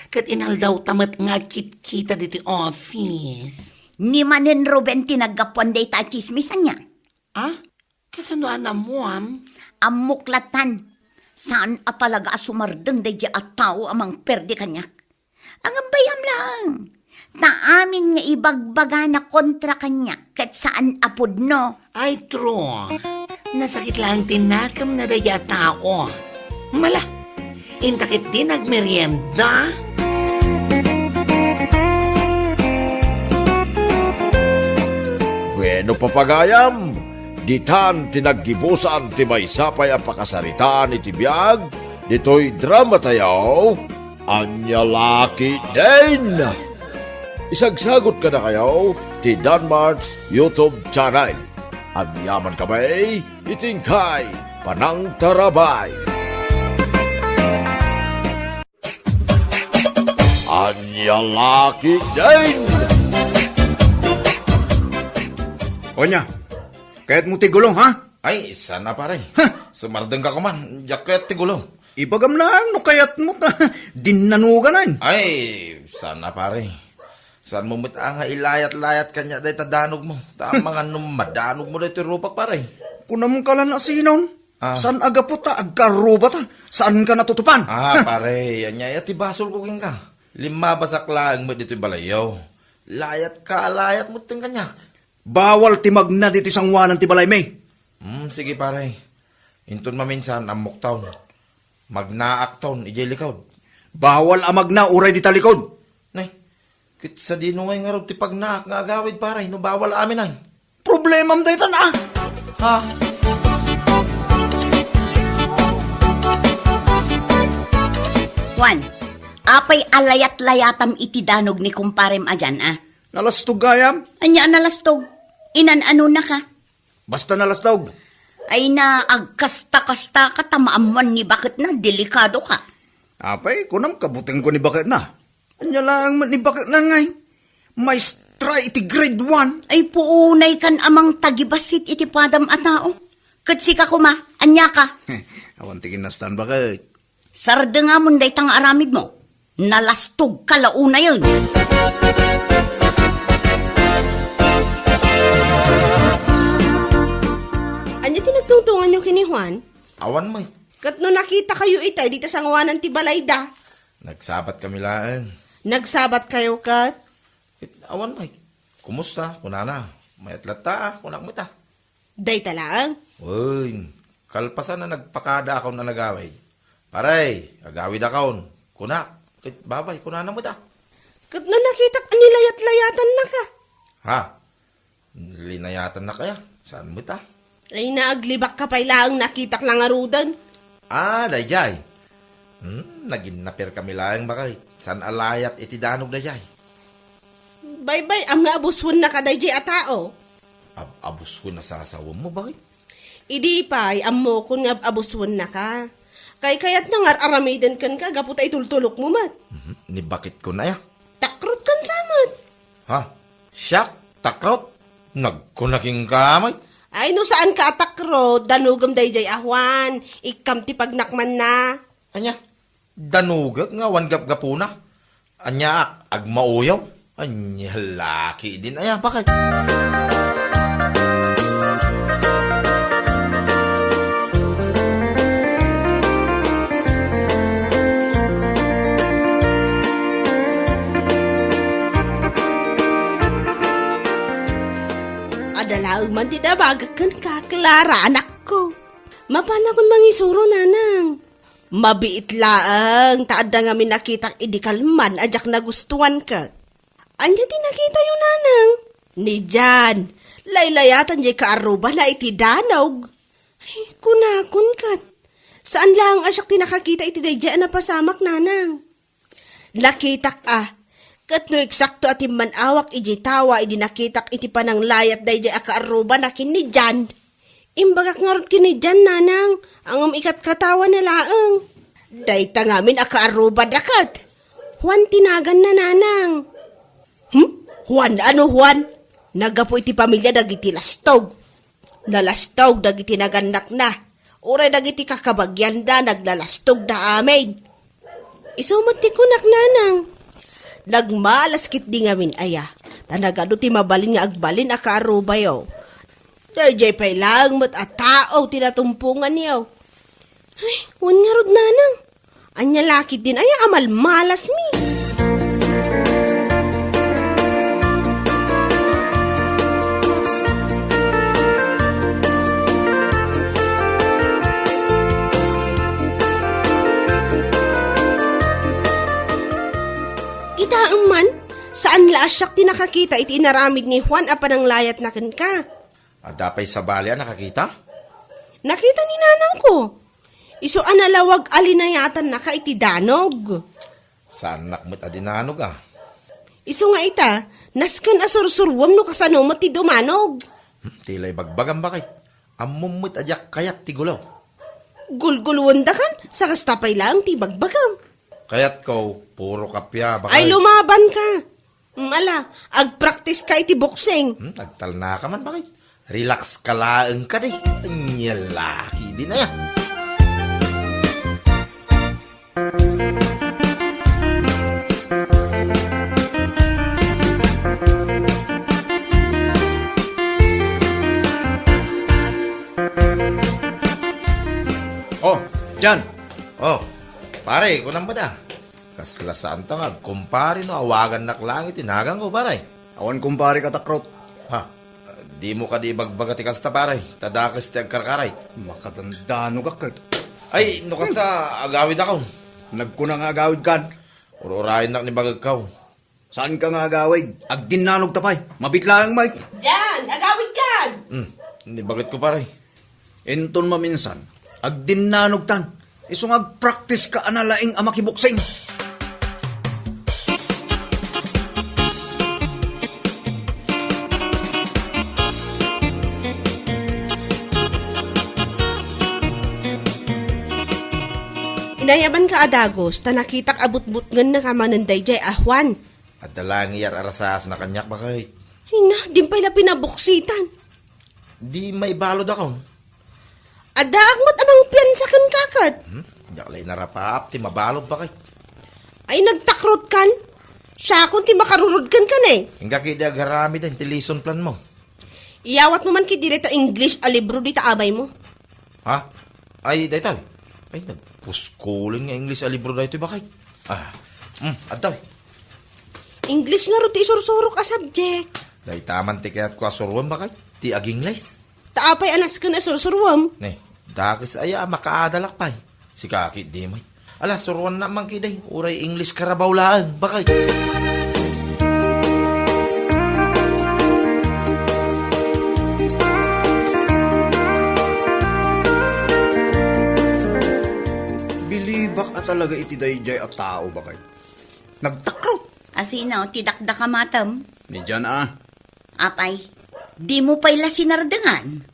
Ket inaldawta met nga agkitkita ditoy office. Ni manen Ruben ti naggapuan dayta a tsismis, ania? Ah? Kasano a naammoam? Ammok latan. Saan a talaga a sumardeng daydiay a tao a mangperdi kaniak. Ngem bay-am laeng. Ta amin nga ibagbagana kontra kaniak ket saan a pudno. Ay, true. Nasakit laeng ti nakemna daydiay a tao. Mala, inta ketdi nagmerienda. Bueno, papagayam, ditan ti naggibusan ti maysa pay a pakasaritaan iti biag ditoy drama tayo, Ania La Ketdin. Isagsagut kadakayo ti Danmart's YouTube channel. Agyaman kami iti inkay panangtarabay. Ania La Ketdin. Onya, kayatmo ti gulo, ha? Ay, saan a, pare. Ha? Sumardengka koman, diak kayat ti gulo. Ibagam laeng no kayatmo ta dinnanuganan. Ay, saan a, pare. Saanmo met a nga ilayat-layat kaniak dayta danogmo. Ta amangan no madanogmo daytoy rupak, pare. Kunam ka la no sinon? Ah. Saan a gapu ta agkarrubata? Saanka natutupan? Ah, pare, ania aya ti basolko kenka? Limmabasak laeng met ditoy balayyo. Layatka a layat metten kaniak. Bawal ti magna ditoy sangoanan ti balaymi. Hmm, sige, pare. Inton maminsan, ammokton. Magnaakton idiay likod. Bawal a magna uray dita likod. Nay, ket sadino ngay ngarud ti pagnaak nga agawid, pare, no bawal amin ay? Problemam daytan, a. Ha? Juan, apay a layat-layatam iti danog ni kumparem a dian, a? Nalastog gayam? Ania a nalastog? Inan-anonaka? Basta nalastog. Ay na, agkasta-kastaka ta maammoan ni baketna, delikadoka. Apay, kunam, kabutengko ni baketna. Ania laeng met ni baketna ngay? Maestra iti grade one. Ay, puunaykan a mangtagibassit iti padam a tao. Ket sika koma, aniaka? Awan ti kinastan, baket. Sardengamon dayta nga aramidmo. Nalastogka la unayen. Ania ti nagtungtunganyo ken ni Juan? Awan met. Ket no nakitakayo itay dita sangoanan ti balayda? Nagsabatkami laeng. Nagsabatkayo ket? Ket awan met. Kumusta? Kunana. Mayat latta, kunak met a. Dayta laeng? Wen, kalpasan a nagpakadaakon a nagawid. Pare, agawidakon. Kunak, ket babay, kunana met a. Ket no nakitak a nilayat-layatannaka? Ha? Linayatannaka aya? Saan met a? Ay, naaglibakka pay laeng nakitak la ngaruden. Ah, daydiay. Hmm, naginnaperkami laeng, baket. Saan a layat iti danog daydiay? Baybay-am nga abuswennaka daydiay a tao. Ab-, abuswen a sasawem mo, baket? Idi pay, ammokon nga ab-, abuswennaka. Kaykayatna nga ar-aramiden kenka gapu ta itultulokmo met. Mhm. Ni baket ko na ya. Takrot kan sa met. Ha? Siak? Takrot? Nagkunaking kamay? Ay, no saanka a takrot, danogem daydiay a Juan. Ikkam ti pagnakmanna. Ania? Danogek nga awan gapgapuna. Aniaak, agmauyaw? Ania laki din aya, baket? Adda laeng man ti nabagak kenka, Clara, anakko. Mapanakon mangisuro, nanang. Mabiit laeng ta adda ngamin nakitak idi kalman a diak nagustuan ket. Ania ti nakitayo, nanang? Ni Jan, laylayatan diay kaarrubana iti danog. Ay, kunakon ket. Saan laeng a siak ti nakakita iti daydiay a napasamak, nanang. Nakitak a, ket no eksakto a timman-awak idiay tawa idi nakitak iti pananglayat daydiay a kaarrubana ken ni Jan. Imbagak ngarud ken ni Jan, nanang, ngem ikatkatawana laeng. Dayta ngamin a kaarrubada ket. Juan ti naganna, nanang. Hmm? Juan? Ano Juan? Naggapu iti pamilia dagiti lastog. Nalastog dagiti nagannakna. Uray dagiti kakabagianda, naglalastogda amin. Isu met ti kunak, nanang. Nagmalas ketdi ngamin aya, ta nagadu ti mabalin nga agbalin a kaarrubayo. Daydiay pay laeng met a tao ti natumponganyo. Ay, wen ngarud, nanang. Ania la ketdin aya a malmalasmi? Kitaem man, saan la a siak ti nakakita iti inaramid ni Juan a pananglayatna kenka. Adda pay sabali a nakakita? Nakita ni nanangko. Isu a nalawag a linayatannaka iti danog. Saannak met a dinanog, a. Isu nga ita, nasken a sursuruem no kasano met ti dumanog. Hmm, ti la ibagbagam, baket. Ammom met a diak kayat ti gulaw. Gulgulwendakan, sa kasta pay laeng ti ibagbagam. Kayatko, puro kappia, baket. Ay, lumabanka. Mm, ala, agpraktiska iti boxing. Hmm, agtalnaka man, baket. Relax ka laeng kadi. Ania la ketdin aya. Oh, Jan. Oh, pare, kunam met a. Kasla saanta nga agkumpare no awagannak laeng iti naganko, pare. Awan kumpare ka, Takrot. Ha? Dimo kadi ibagbaga ti kasta, pare. Ta dakes ti agkarkaray. Makadandanogak ket. Ay, no kasta, agawidakon. Nagkuna nga agawidkan. Ur-urayennak ni bagekko. Saanka nga agawid? Agdinnanogta pay. Mabiit laeng, Mike. Jan, agawidkan! Hmm, ni bagekko, pare. Inton maminsan, agdinnanogtan. Isu nga agpraktiska a nalaing a makiboksing. Inayabanka a dagus, ta nakitak a butbutngennaka manen daydiay a Juan. Adda laeng iyar-arasasna kaniak, baket. Ay na, din pay la pinaboksitan. Di maibaludakon. Addaak met a mangpiansa kenka ket. Hmm? Diak la inarapaap ti mabalud, baket. Ay, nagtakrotkan? Siakon ti makarurod kenka, ne. Inggak idi agaramiden ti lesson plan mo. Iyawatmo man ketdi dayta English a libro dita abaymo. Ha? Ay, daytoy. Ay, nagpuskulen nga English a libro daytoy, baket. Ah, hmm, adtoy. English ngarud ti isursurok a subject. Dayta man ti kayatko a suroen, baket. Ti ag-English. Ta apay a nasken a sursuruam? Ne, dakes aya a makaadalak pay. Sika ketdi met. Ala, suruannak man ketdi, uray English Carabao laeng, bakit? Bilibak a talaga iti daydiay a tao, bakit? Nagtakrot. Asino ti dakdakamatem? Ni Jan a. Apay, dimo pay la sinardengan?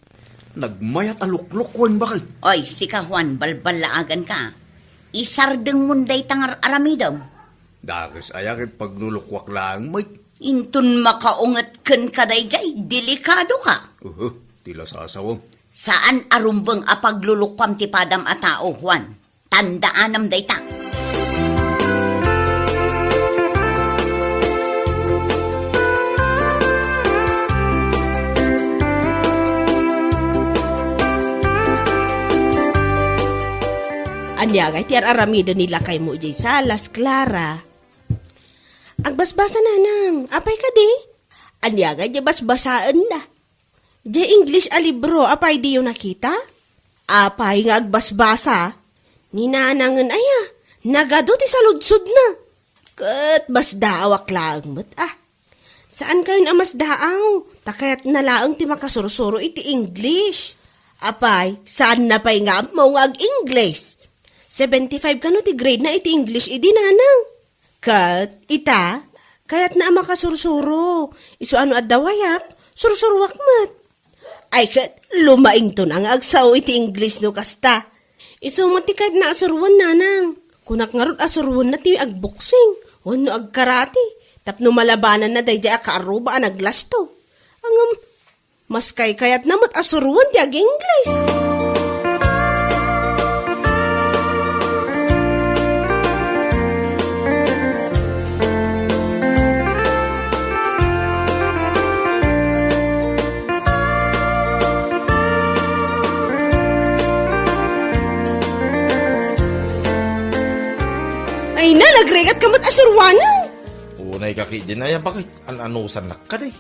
Nagmayat a luklukuen, bakit? Oy, sika, Juan, balballaaganka. Isardengmon dayta nga ar-aramidem. Dakes aya ket paglulukuak laeng met. Inton makaunget kenka daydiay, delikadoka. Uhu, ti lasasawem. Saan a rumbeng a paglulukuam ti padam a tao, Juan. Tandaanam dayta. Ania ngay ti ar-aramiden ni lakaymo idiay salas, Clara? Agbasbasa, nanang. Apay kadi? Ania ngay ti basbasaenna? Diay English a libro, apay diyo nakita? Apay nga agbasbasa? Ni nanangen aya, nagadu ti saludsodna. Ket masdaawak laeng met, a. Saankayon a masdaaw, ta kayatna laeng ti makasursuro iti English. Apay, saanna pay nga ammo nga ag-English? Seventy-five kano ti grade na iti English idi, nanang? Ket ita, kayatna a makasursuro. Isu a no adda wayak, sursuroak met. Ay ket, lumaington a nga agsao iti English no kasta. Isu met ti kayatna a suroen, nanang. Kunak ngarud a suroenna ti agboksing wenno agkarate tapno malabananna daydiay a kaarruba a naglasto. Ngem, maskaykayatna met a suroen ti ag-English. Ay na, nagrigat ka met a suruanen. Unay ka ketdin aya, bakit? An-anusannak kadi?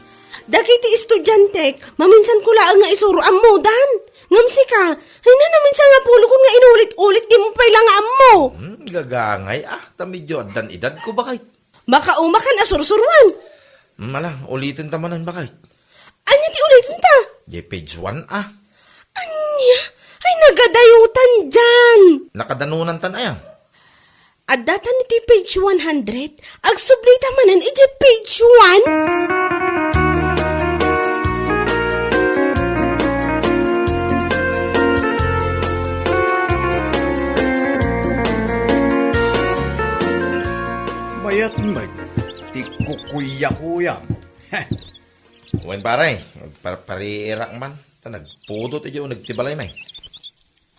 Dagiti estudiantek, maminsan ko laeng nga isuro ammodan. Ngem sika, ay na, naminsan nga pulokon nga inulit-ulit, dimo pay la nga ammo. Hmm, gagangay, a, ta medio addan edadko, bakit? Makaumakan a sursuruan. Hmm, ala, uliten ta manen, bakit? Ania ti uliten ta? Di page one, a. Ania? Ay, nagadayotan diay. Nakadanunan tan aya? Adda tan iti page one hundred, agsublita manen iti page one. Mayat met ti kukuyakuya. Wen, pare, par-, pariirak man, ta nagpudot idiay uneg ti balay, may.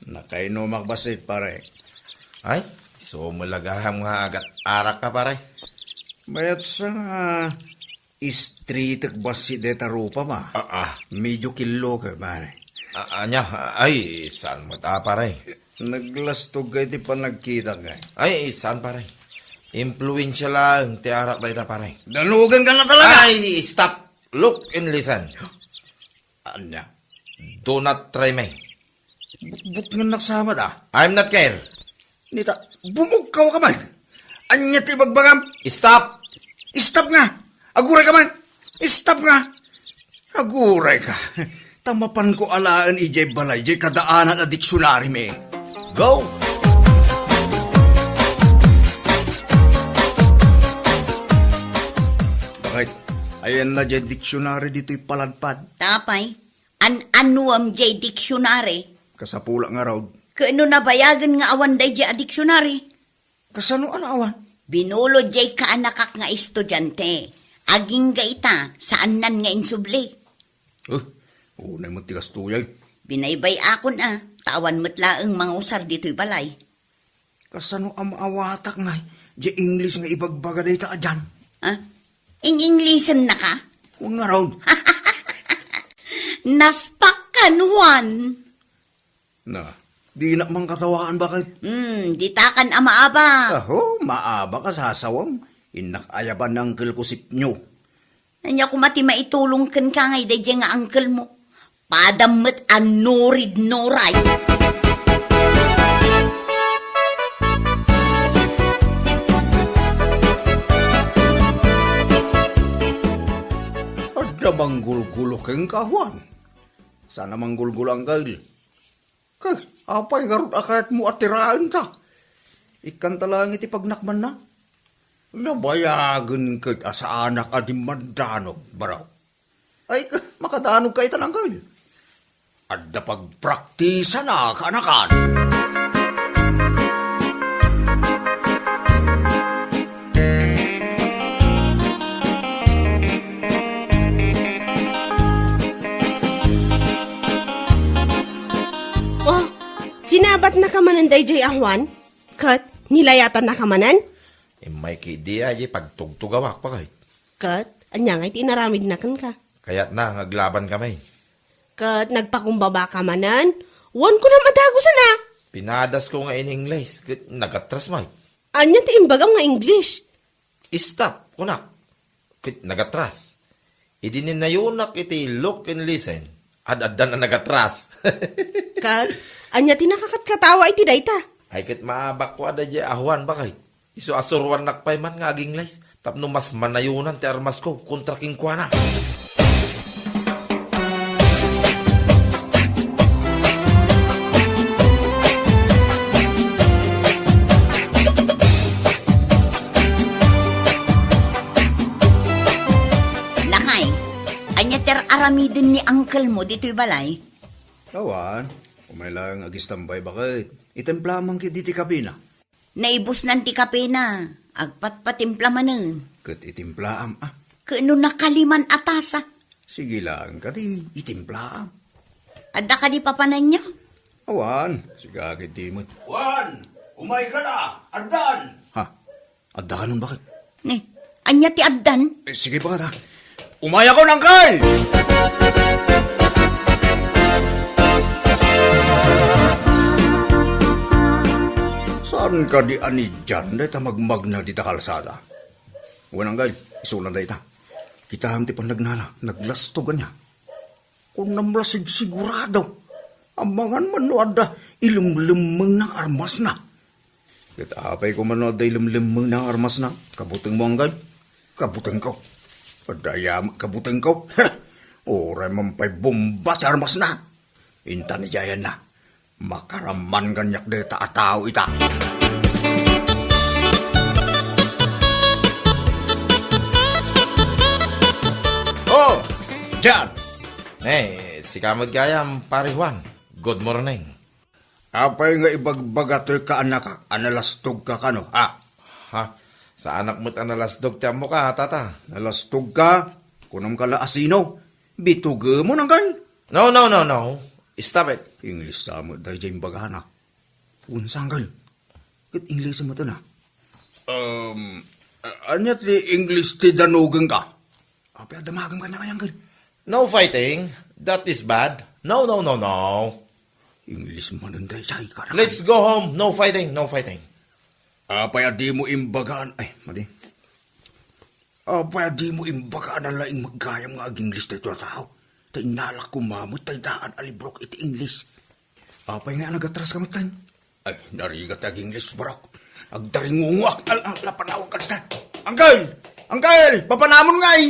Nakainumak bassit, pare. Ay, sumulagaham nga agat-arak ka, pare. Mayat sa nga istritek bassit deta rupa, ma. Ah, ah. Medyo killoka, pare. Ah, ania? Ay, saan met a, pare? Naglastog ka iti panagkitak, ay. Ay, saan, pare? Impluensya laeng ti arak dayta, pare. Danugen ka na talaga! Ay, stop! Look and listen. Ania? Do not try me. Butbutngennak sa met, a. I'm not care. Nita, bumugkaw ka man. Ania ti ibagbagam? Stop! Stop nga! Aguray ka man! Stop nga! Aguray ka. Ta mapanko alaen idiay balay, diay kadaanan a diksionari mi. Go! Bakit? Ayanna diay diksionari ditoy paladpad. Tapay, an-anuam diay diksionari? Kasapulak ngarud. Ket no nabayagen nga awan daydiay a diksionari? Kasano a naawan? Binulod diay kaanakak nga estudiante. Agingga ita, saannan nga insubli. Eh, unay met ti kastoy. Binaybay-akon a, ta awan met laeng mangusar ditoy balay. Kasano a maawatak ngay diay English nga ibagbaga dayta a Jan? Ah? Ing-Englishennaka? Wen ngarud. Naspak kan Juan. Na, dinak man katawaan, bakit? Hmm, ditakan a maaba. Aho, maaba ka, sasawam. Innak ayaban ni uncle ko sipnyo. Ania koma ti maitulong kenka ngay daydiay nga uncle mo? Padam met a nurid-nuray. Adda manggulgulo kenka, Juan? Saan a manggulgulo, Angkel. Kay, apay ngarud a kayatmo a tiraenta? Ikkanta laeng iti pagnakmanna. Nabayagen ket a saanak a dimmandanog, baro. Ay, ka-, makadanog ka itan, Angkel. Adda pagpraktisan a kaanakan. Oh, sinabatnaka manen daydiay a Juan? Ket nilayatannaka manen? Immay ki idi a, di pagtugtugawak, bakit? Ket ania nga iti inaramidna kenka? Kayatna nga aglabankami. Ket nagpakumbabaka manen? Wen, kunam a dagusen a! Pinadasko nga in English, ket nagatras met. Ania ti imbagam nga English? Stop, kunak. Ket nagatras. Idi ninnayonak iti look and listen, ad-addan a nagatras. Ket ania ti nakakatkatawa iti dayta? Ay, ket maabakko a daydiay a Juan, bakit? Isu a suruannak pay man nga ag-Ingles tapno mas manayonan ti armasko kontra kenkuana. Lakay, ania ti ar-aramiden ni uncle mo ditoy balay? Awan, umay laeng agistambay, baket. Itimplaam man ketdi ti kapena. Naibusnan ti kapena, agpatpatimpla manen. Ket itimplaam, a. Ket no nakaliman a tasa? Sige laeng kadi, itimplaam. Adda kadi papananyo? Awan, siga ketdi met. Juan, umayka la, addan. Ha? Adda kanon, baket? Ni, ania ti addan? Eh, sige, baket, ha. Umayakon, Angkel! Saan kadi a ni John dayta magmagna dita kalsada? Wen, Angkel, isuna dayta. Kitaem ti pannagnana, naglastog ania. Kunam la sigsigurado. Amangan man no adda ilemlemmengna nga armasna. Ket apay koma no adda ilemlemmengna nga armasna? Kabutengmo, Angkel? Kabutengko. Adda aya met kabutengko. Uray man pay bomba ti armasna. Intan idiayanna. Makaraman kaniak dayta a tao ita. Oh, John! Eh, sika met gayam, Pare Juan. Good morning. Apay nga ibagbaga toy kaanakak a nalastogka kano, ha? Ha? Saanak met a nalastog ti ammoka, Tata. Nalastogka? Kunamka la a sino? Bitugemon, Angkel? No, no, no, no. Stop it. English sa met daydiay imbagana. Wen, Angkel. Ket English met na. Um, a-, ania ti English ti danogengka? Apay a damagem kaniak, Angkel? No fighting. That is bad. No, no, no, no. English manen daydiay, kanak. Let's go home. No fighting, no fighting. Apay a dimo imbagaan? Ay, madi. Apay a dimo imbagaan a laing met gayam nga ag-English daytoy a tao? Ta innalak koma met tay daan a librok iti English. Apay ngay a nagatraska metten? Ay, narigat ti ag-English, barok. Agdaringungoak. Al-, al-, napanawag ka, Angkel! Angkel! Papanamon ngay!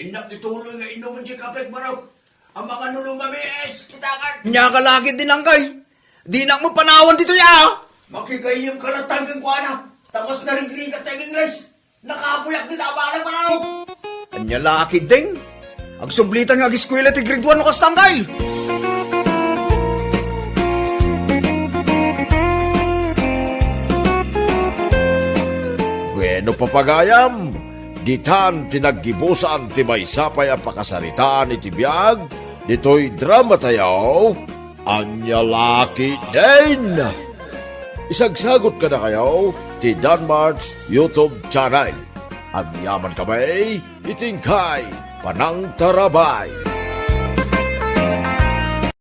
Innak ituloy nga inumen ti kapek, barok. Amangan no lumamiis, ti dakan. Nia ka la ketdin, Angkel. Dinak met panawan ditoy, a. Makigayyem ka latta kenkuana. Ta mas narigrigat ti ag-English. Nakabuyak dita a bana, barok. Ania la ketdin? Agsublitan nga ageskuela ti grade one no kasta, Angkel. Bueno, papagayam, ditan ti naggibusan ti maysa pay a pakasaritaan iti biag ditoy dramatayo, Ania la ketdin. Isagsagut kadakayo ti Danmart's YouTube channel. Agyaman kami iti inkay panangtarabay.